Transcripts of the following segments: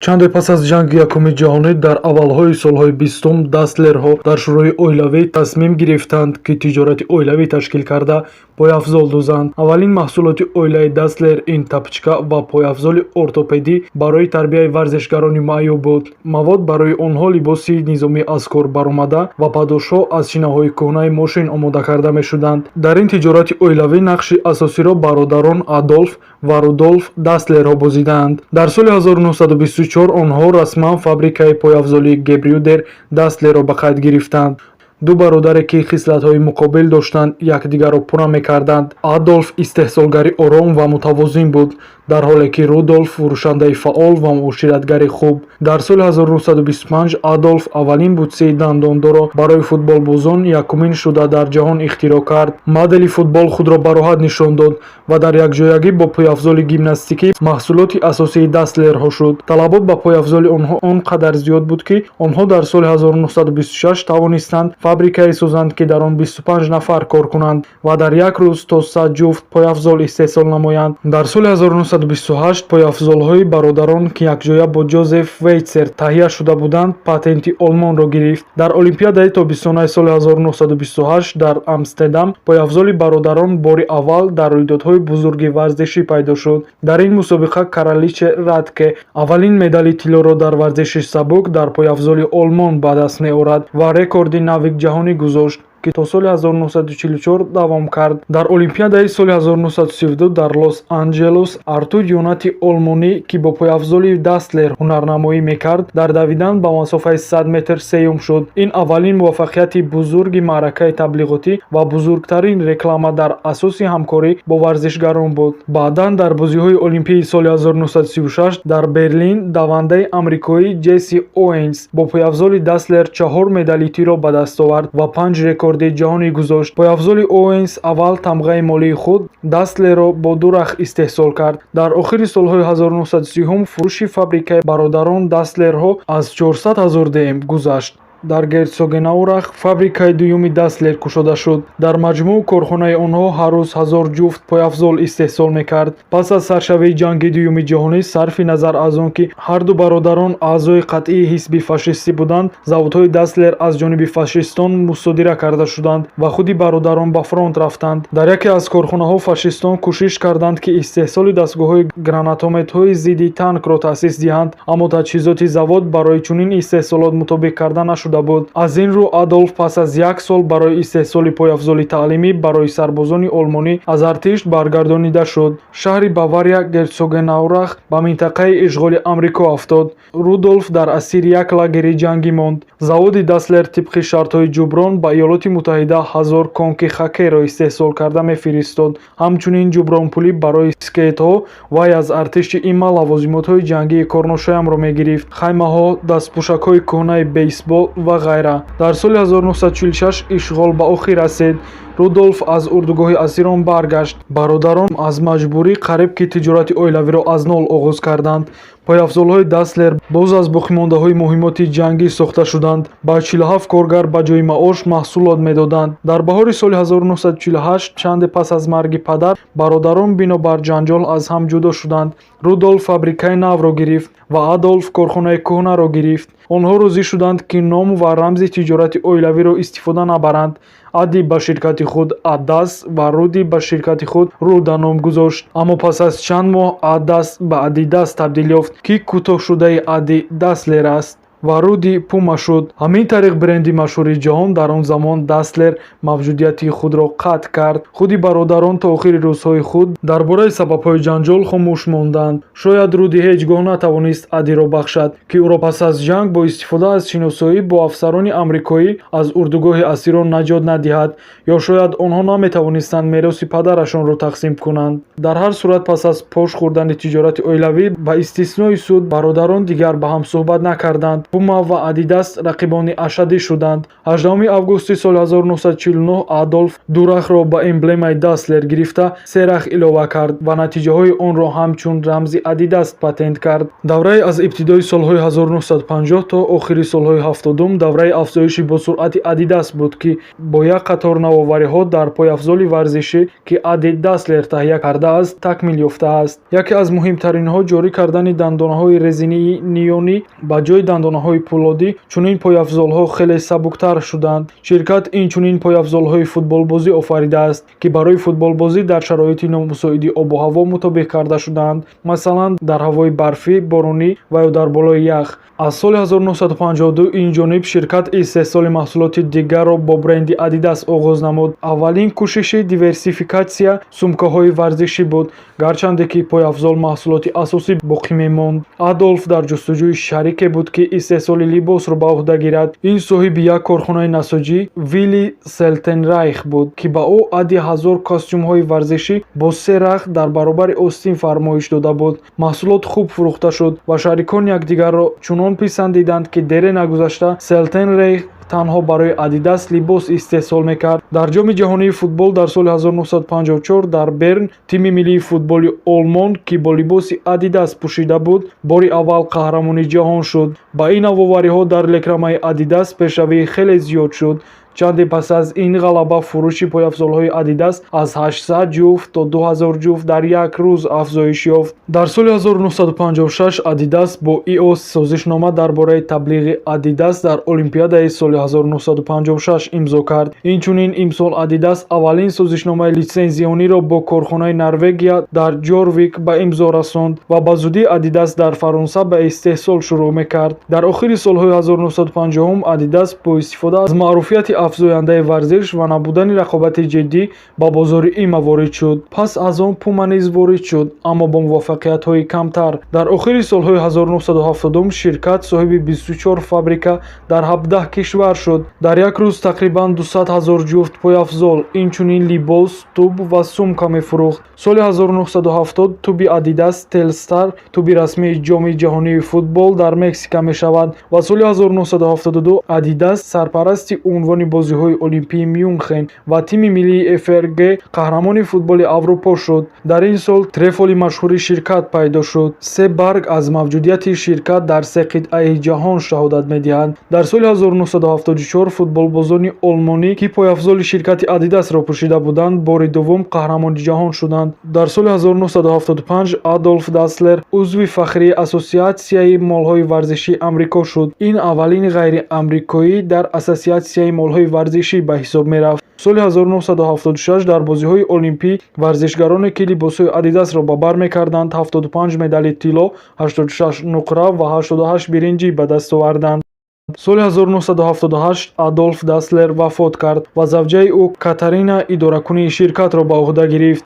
Чанде пас аз Ҷанги Якуми ҷаҳонӣ, дар аввалҳои солҳои 20-ум, Дасслерҳо дар шӯрои оилавӣ тасмим гирифтанд, ки тиҷорати оилавӣ ташкил карда, пойафзол дузанд. Аввалин маҳсулоти оилаи Дасслер ин тапчка ва пойафзоли ортопедӣ барои тарбияи варзишгарони маъюб буд. Мавод барои онҳо либоси низомӣ аз кор баромада ва падошҳо аз шинаҳои кӯҳнаи мошин омода карда мешуданд. Дар ин тиҷорати оилавӣ нақши асосиро бародарон Адолф ва Рудолф Дасслерҳо бозидаанд. Дар соли 1924 онҳо расман фабрикаи пойафзолии Гебрюдер Дасслерро ба қайд гирифтанд. Ду бародаре, ки хислатҳои муқобил доштанд, якдигарро пурра мекарданд. Адолф истеҳсолгари ором ва мутавозин буд, дар ҳоле ки Рудолф фурӯшандаи фаъол ва муоширатгари хуб. Дар соли 1925 Адолф аввалин бутсаи дандондорро барои футболбозон якумин шуда дар ҷаҳон ихтироъ кард. Модели футбол худро бароҳат нишон дод ва дар якҷоягӣ бо пойафзоли гимнастикӣ маҳсулоти асосии Дасслерҳо шуд. Талабот ба пойафзоли онҳо он қадар зиёд буд, ки онҳо дар соли 1926 тавонистанд фабрикае созанд, ки дар он 25 нафар кор кунанд ва дар як рӯз то 100 ҷуфт пойафзол истеҳсол намоянд. Дар соли 1928 пойафзолҳои бародарон, ки якҷоя бо Ҷозеф Вейтсер таҳия шуда буданд, патенти Олмонро гирифт. Дар Олимпиадаи тобистонаи соли 1928 дар Амстердам пойафзоли бародарон бори аввал дар рӯйдодҳои бузурги варзишӣ пайдо шуд. Дар ин мусобиқа Кароличе Радке аввалин медали тиллоро дар варзиши сабук дар пойафзоли Олмон ба даст меорад ва рекорди нави ҷаҳонӣ гузошт, ки то соли 1944 давом кард. Дар Олимпиадаи соли 1932 дар Лос-Анҷелес Артур Йонати олмонӣ, ки бо пойафзоли Дасслер ҳунарнамоӣ мекард, дар давидан ба масофаи 100 метр сеюм шуд. Ин аввалин муваффақияти бузурги маъракаи таблиғотӣ ва бузургтарин реклама дар асоси ҳамкорӣ бо варзишгарон буд. Баъдан дар Бозиҳои Олимпии соли 1936 дар Берлин давандаи амрикоӣ Ҷесси Оуэнс бо пойафзоли Дасслер чаҳор медали тилло ба даст овард ва панҷ рекорди ҷаҳонӣ гузошт. Пойафзоли Оуэнс аввал тамғаи молии худ Дасслерро бо ду рахт истеҳсол кард. Дар охири солҳои 1930 фурӯши фабрикаи бародарон Дасслерҳо аз 400 ҳазор ДМ гузашт. Дар Герцогенаурах фабрикаи дуюми Дасслер кушода шуд. Дар маҷмӯъ корхонаи онҳо ҳар рӯз 1000 ҷуфт пойафзол истеҳсол мекард. Пас аз саршавии Ҷанги Дуюми ҷаҳонӣ, сарфи назар аз он ки ҳарду бародарон аъзои қатъии ҳизби фашистӣ буданд, заводҳои Дасслер аз ҷониби фашистон мусодира карда шуданд ва худи бародарон ба фронт рафтанд. Дар яке аз корхонаҳо фашистон кӯшиш карданд, ки истеҳсоли дастгоҳҳои гранатометҳои зидди танкро таъсис диҳанд, аммо таҷҳизоти завод барои чунин истеҳсолот мутобиқ карда нашуда буд. Аз ин рӯ Адолф пас аз як сол барои истеҳсоли пойафзоли таълимӣ барои сарбозони олмонӣ аз артиш баргардонида шуд. Шаҳри Бавария Герцогенаурах ба минтақаи ишғоли Амрико афтод. Рудолф дар асири як лагери ҷангӣ монд. Заводи Дасслер тибқи шартҳои ҷуброн ба Иёлоти Муттаҳида 1000 конки хоккейро истеҳсол карда мефиристод. Ҳамчунин ҷубронпулӣ барои скейтҳо вай аз артиши ИМА лавозимотҳои ҷангии корношоямро мегирифт: хаймаҳо, дастпӯшакҳои кӯҳнаи бейсбол ва ғайра. Дар соли 1946 ишғол ба охир расид. Рудолф аз урдугоҳи асирон баргашт. Бародарон аз маҷбурӣ қариб ки тиҷорати оилавиро аз нол оғоз карданд. Пойафзолҳои Дасслер боз аз боқимондаҳои муҳиммоти ҷангӣ сохта шуданд. Ба 47 коргар ба ҷои маош маҳсулот медоданд. Дар баҳори соли 1948, чанде пас аз марги падар, бародарон бинобар ҷанҷол аз ҳам ҷудо шуданд. Рудолф фабрикаи навро гирифт ва Адолф корхонаи кӯҳнаро гирифт. Онҳо розӣ шуданд, ки ном ва рамзи тиҷорати оилавиро истифода набаранд. Ади ба ширкати худ Аддас ва Руди ба ширкати худ Руда ном гузошт. Аммо пас аз чанд моҳ Аддас ба Адидас табдил ёфт, ки кӯтоҳшудаи Ади Дасслер аст, ва Руди Пума шуд. Ҳамин тариқ бренди машҳури ҷаҳон дар он замон Дасслер мавҷудияти худро қатъ кард. Худи бародарон то охири рӯзҳои худ дар бораи сабабҳои ҷанҷол хомӯш монданд. Шояд Руди ҳеҷ гоҳ натавонист Адиро бахшад, ки ӯро пас аз ҷанг бо истифода аз шиносоӣ бо афсарони амрикоӣ аз урдугоҳи асирон наҷот надиҳад, ё шояд онҳо наметавонистанд мероси падарашонро тақсим кунанд. Дар ҳар сурат, пас аз пош хӯрдани тиҷорати оилавӣ, ба истиснои суд, бародарон дигар ба ҳам суҳбат накарданд. Puma ва Adidas рақибони ашаддӣ шуданд. 18 августи соли 1949 Адолф ду рахро ба эмблемаи Дасслер гирифта, се рах илова кард ва натиҷаҳои онро ҳамчун рамзи Adidas патент кард. Давраи аз ибтидои солҳои 1950 то охири солҳои 70-ум давраи афзоиши босуръати Adidas буд, ки бо як қатор навовариҳо дар пойафзоли варзишӣ, ки Ади Дасслер таҳия кардааст, такмил ёфтааст. Яке аз муҳимтаринҳо ҷорӣ кардани дандонаҳои резинии нейлонӣ ба ҷои дандонаҳои пӯлодӣ. Чунин пойафзолҳо хеле сабуктар шуданд. Ширкат инчунин пойафзолҳои футболбозӣ офаридааст, ки барои футболбозӣ дар шароити номусоиди обу ҳаво мутобиқ карда шудаанд, масалан, дар ҳавои барфӣ, боронӣ ва ё дар болои ях. Аз соли 1952 инҷониб ширкат истеҳсоли маҳсулоти дигарро бо бренди Adidas оғоз намуд. Аввалин кӯшиши диверсификатсия сумкаҳои варзишӣ буд, гарчанде ки пойафзол маҳсулоти асосӣ боқӣ мемонд. Адолф дар ҷустуҷӯи шарике буд, ки истеҳсоли либосро ба уҳда гирад. Ин соҳиби як корхонаи насоҷӣ Вилли Селтенрайх буд, ки ба ӯ Ади 1000 костюмҳои варзишӣ бо се рах дар баробари остин фармоиш дода буд. Маҳсулот хуб фурӯхта шуд ва шарикон якдигарро чунон писандиданд, ки дере нагузашта Селтенрейх танҳо барои Adidas либос истеҳсол мекард. Дар Ҷоми ҷаҳонии футбол дар соли 1954 дар Берн тими миллии футболи Олмон, ки бо либоси Adidas пӯшида буд, бори аввал қаҳрамони ҷаҳон шуд. Ба ин навовариҳо дар рекламаи Adidas пешравии хеле зиёд шуд. Чанде пас аз ин ғалаба фурӯши пойафзолҳои Adidas аз 800 ҷуфт то 2000 ҷуфт дар як рӯз афзоиш ёфт. Дар соли 1956 Adidas бо ИОС созишнома дар бораи таблиғи Adidas дар Олимпиадаи соли 1956 имзо кард. Инчунин имсол Adidas аввалин созишномаи литсензиониро бо корхонаи Норвегия дар Ҷорвик ба имзо расонд ва ба зудӣ Adidas дар Фаронса ба истеҳсол шурӯъ мекард. Дар охири солҳои 1950 Adidas бо истифода аз маъруфияти афзояндаи варзиш ва набудани рақобати ҷиддӣ ба бозори ИМА ворид шуд. Пас аз он Puma низ ворид шуд, аммо бо муваффақиятҳои камтар. Дар охири солҳои 1970 ширкат соҳиби 24 фабрика дар 17 кишвар шуд. Дар як рӯз тақрибан 200 ҳазор ҷуфт пойафзол, инчунин либос, тӯб ва сумка мефурӯхт. Соли 1970 тӯби Adidas Telstar тӯби расмии Ҷоми ҷаҳонии футбол дар Мексика мешавад ва соли 1972 Adidas сарпарасти унвони бозиҳои Олимпии Мюнхен ва тими миллии ФРГ қаҳрамони футболи Аврупо шуд. Дар ин сол трефоили машҳури ширкат пайдо шуд. Се барг аз мавҷудияти ширкат дар се қитъаи ҷаҳон шаҳодат медиҳанд. Дар соли 1974 футболбозони олмонӣ, ки пойафзоли ширкати Адидасро пӯшида буданд, бори дуввум қаҳрамони ҷаҳон шуданд. Дар соли 1975 Адолф Дасслер узви фахрии Ассотсиатсияи молҳои варзишии Амрико шуд. Ин аввалин ғайриамрикоӣ дар Ассотсиатсияи молҳои варзишӣ ба ҳисоб мерафт. Соли 1976 дар бозиҳои Олимпӣ варзишгароне, ки либосҳои Адидасро ба бар мекарданд, 75 медали тилло, 86 нуқра ва 88 биринҷӣ ба даст оварданд. Соли 1978 Адолф Дасслер вафот кард ва завҷаи ӯ Катарина идоракунии ширкатро ба уҳда гирифт.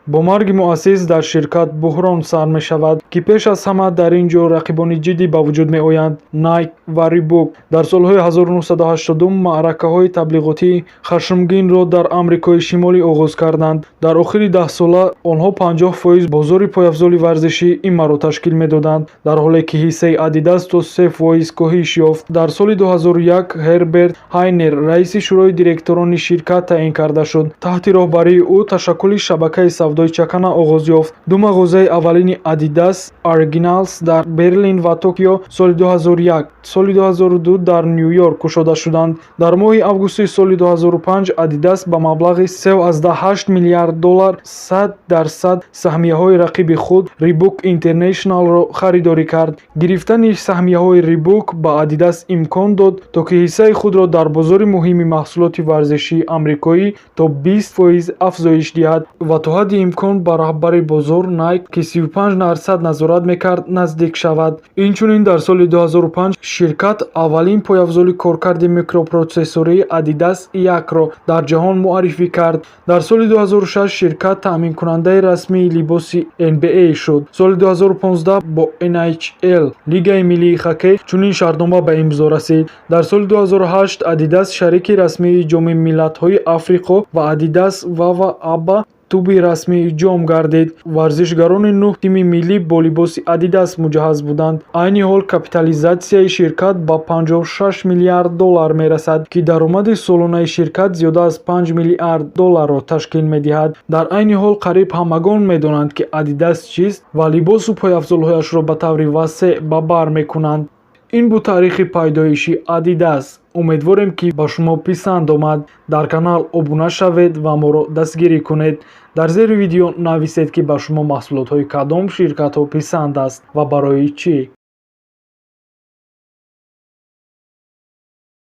Бо марги муассис дар ширкат буҳрон сар мешавад, ки пеш аз ҳама дар ин ҷо рақибони ҷиддӣ ба вуҷуд меоянд: Nike ва Reebok. Дар солҳои 1980 маъракаҳои таблиғотии хашмгинро дар Амрикои Шимолӣ оғоз карданд. Дар охири даҳсола онҳо 50% бозори пойафзоли варзишии ИМАро ташкил медоданд, дар ҳоле ки ҳиссаи Adidas то 3% коҳиш ёфт. Дар соли 2001 Ҳерберт Ҳайнер раиси шӯрои директорони ширкат таъин карда шуд. Таҳти роҳбарии ӯ ташаккули шабакаи савдои чакана оғоз ёфт. Ду мағозаи аввалини Adidas Originals дар Берлин ва Токио соли 2001, соли 2002 дар Ню-Йорк кушода шуданд. Дар моҳи августи соли 2005 Adidas ба маблағи 3,8 миллиард доллар 100% саҳмияҳои рақиби худ Reebok International-ро харидорӣ кард. Гирифтани саҳмияҳои Reebok ба Adidas имкон дод, то ки ҳиссаи худро дар бозори муҳими маҳсулоти варзишии амрикоӣ то 20% афзоиш диҳад ва то ҳадди имкон ба раҳбари бозор Nike, ки 35% назорат мекард, наздик шавад. Инчунин дар соли 2005 ширкат аввалин пойафзоли коркарди микропротсессории Adidas 1-ро дар ҷаҳон муаррифӣ кард. Дар соли 2006 ширкат таъминкунандаи расмии либоси NBA шуд. Соли 2015 бо NHL, Лигаи миллии хоккей, чунин шартнома ба имзо расид. Дар соли 2008 Adidas шарики расмии Ҷоми миллатҳои Африқо ва Adidas Вава Аба Тӯби расмии ҷом гардид. Варзишгарони нӯҳ тими миллӣ бо либоси «Адидас» муҷаҳҳаз буданд. Айни ҳол капитализатсияи ширкат ба 56 миллиард доллар мерасад, ки даромади солонаи ширкат зиёда аз 5 миллиард долларро ташкил медиҳад. Дар айни ҳол қариб ҳамагон медонанд, ки «Адидас» чист ва либосу пойафзолҳояшро ба таври васеъ ба бар мекунанд. Ин буд таърихи пайдоиши «Адидас». Умедворем, ки ба шумо писанд омад. Дар канал обуна шавед ва моро дастгирӣ кунед. Дар зери видео нависед, ки ба шумо маҳсулотҳои кадом ширкатҳо писанд аст ва барои чӣ.